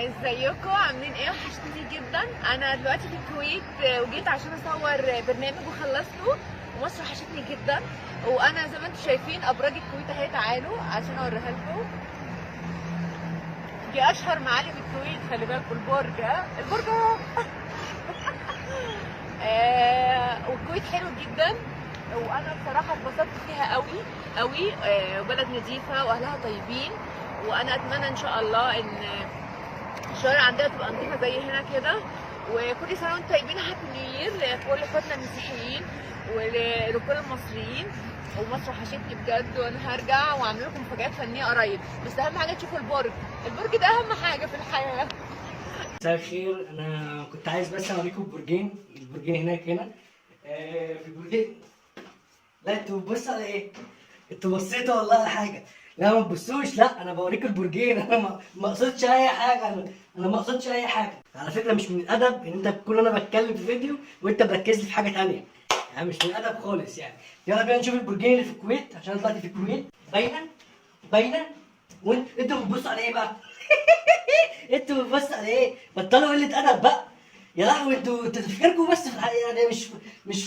ازيكم؟ عاملين ايه؟ وحشتوني جدا. انا دلوقتي في الكويت، وجيت عشان اصور برنامج وخلصته، ومصر وحشتني جدا. وانا زي ما انتم شايفين ابراج الكويت اهي، تعالوا عشان اوريها لكم. دي اشهر معالم الكويت، خلي بالكم البرج، ها؟ البرج اهو. والكويت حلو جدا، وانا بصراحة اتبسطت فيها قوي قوي. وبلد نظيفة واهلها طيبين، وانا اتمنى ان شاء الله ان الشوارع عندنا تبقى نظيفة زي هنا كده. وكل سنة وانتم طيبين، happy new year لكل اخواتنا المسيحيين ولكل المصريين. ومصر وحشتني بجد، وانا هرجع واعمل لكم مفاجآت فنية قريب، بس اهم حاجة تشوفوا البرج. البرج ده اهم حاجة في الحياه. مساء الخير. انا كنت عايز بس اوريكم البرجين، البرجين هناك هنا. في برجين. لا، انتوا بتبصوا على ايه؟ انتوا بصيتوا والله على حاجه. لا ما تبصوش، لا انا بوريكم البرجين. انا ما اقصدش اي حاجه. انا ما اقصدش اي حاجه. على فكرة مش من الادب ان انت تكون انا بتكلم في فيديو وانت مركز لي في حاجة ثانيه، يعني مش من الادب خالص يعني. يلا بينا نشوف البرجين اللي في الكويت، عشان انا دلوقتي في الكويت. باينة باينه. وانت انتوا بتبصوا على ايه بقى؟ انتوا بتبصوا على ايه؟ بطلوا قلة ادب بقى. يا لهوي، انتوا تفكيركم بس في الحقيقة يعني مش